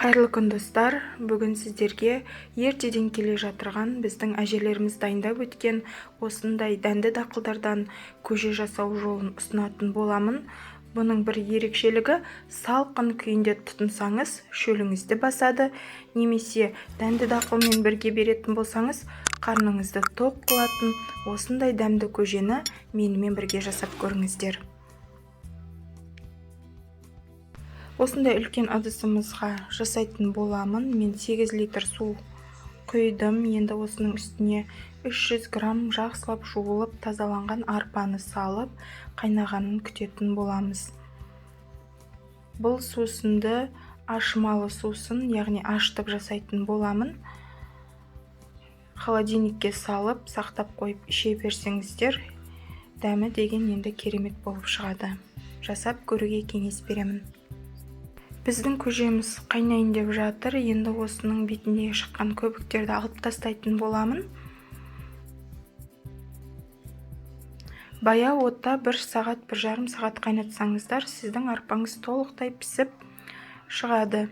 Қайырлы күн, достар! Бүгін сіздерге ертеден келе жатырған, біздің әжелеріміз дайындап өткен осындай дәнді дақылдардан көже жасау жолын ұсынатын боламын. Бұның бір ерекшелігі, салқын күйінде тұтынсаңыз, шөліңізді басады, немесе дәнді дақылмен бірге беретін болсаңыз, қарныңызды тоқ қылатын осындай дәмді көжені менімен бірге жасап көріңіздер. Осындай үлкен ыдысымызға жасайтын боламын. Мен 8 литр су құйдым. Енді осының үстіне 300 грамм жақсылап жуылып тазаланған арпаны салып, қайнағанын күтетін боламыз. Бұл сусынды ашымалы сусын, яғни ашытып жасайтын боламын. Холодильникке салып, сақтап қойып іше берсеңіздер, дәмі деген енді керемет болып шығады. Жасап көруге кеңес беремін. Біздің көжеміз қайнайын деп жатыр. Енді осының бетіндегі шыққан көбіктерді алып тастайтын боламын. Баяу отта бір сағат, бір жарым сағат қайнатсаңыздар, сіздің арпаңыз толықтай пісіп шығады.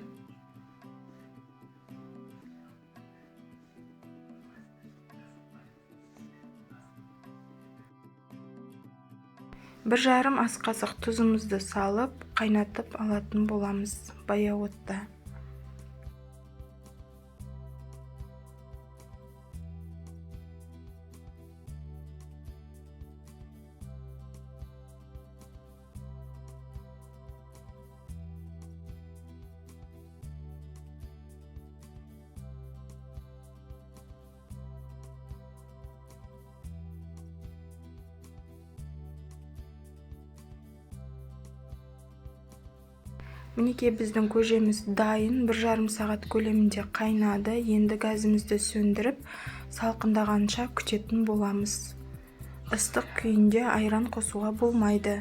Бір жарым ас қасық тұзымызды салып, қайнатып алатын боламыз баяу отта. Мінекей, біздің көжеміз дайын, бір жарым сағат көлемінде қайнады. Енді газымызды сөндіріп, салқындағанша күтетін боламыз. Ыстық күйінде айран қосуға болмайды.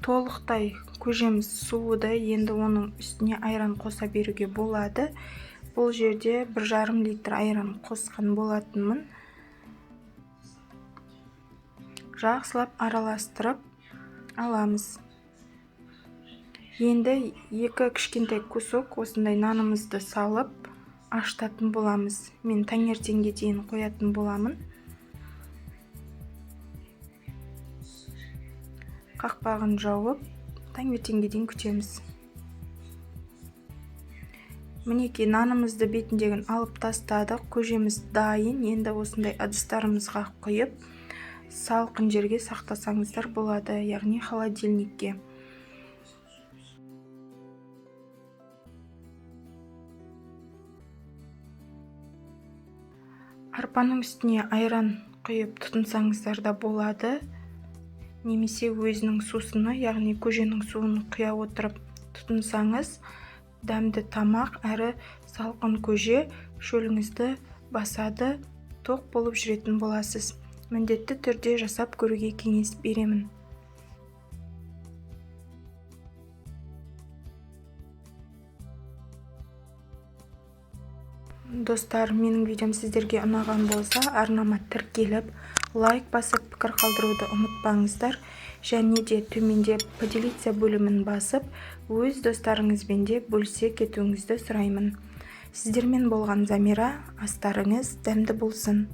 Толықтай көжеміз суыды, енді оның үстіне айран қоса беруге болады. Бұл жерде бір жарым литр айран қосқан болатынмын. Жақсылап араластырып аламыз. Енді екі кішкентай кусок осындай нанымызды салып аштатын боламыз. Мен таңертеңге дейін қоятын боламын. Қақпағын жауып, таңертеңге дейін күтеміз. Мінекей, нанымызды бетіндегін алып тастадық. Көжеміз дайын. Енді осындай ыдыстарымызға құйып, салқын жерге сақтасаңыздар болады, яғни холодильникке. Арпаның үстіне айран құйып тұтынсаңыздар да болады, немесе өзінің сусыны, яғни көженің суын құя отырып тұтынсаңыз, дәмді тамақ әрі салқын көже шөліңізді басады, тоқ болып жүретін боласыз. Міндетті түрде жасап көруге кеңес беремін. Достар, менің видеом сіздерге ұнаған болса, арнама тіркеліп, лайк басып, пікір қалдыруды ұмытпаңыздар. Және де төменде поделиться бөлімін басып, өз достарыңызбен де бөлісе кетуіңізді сұраймын. Сіздермен болған Замира, астарыңыз дәмді болсын.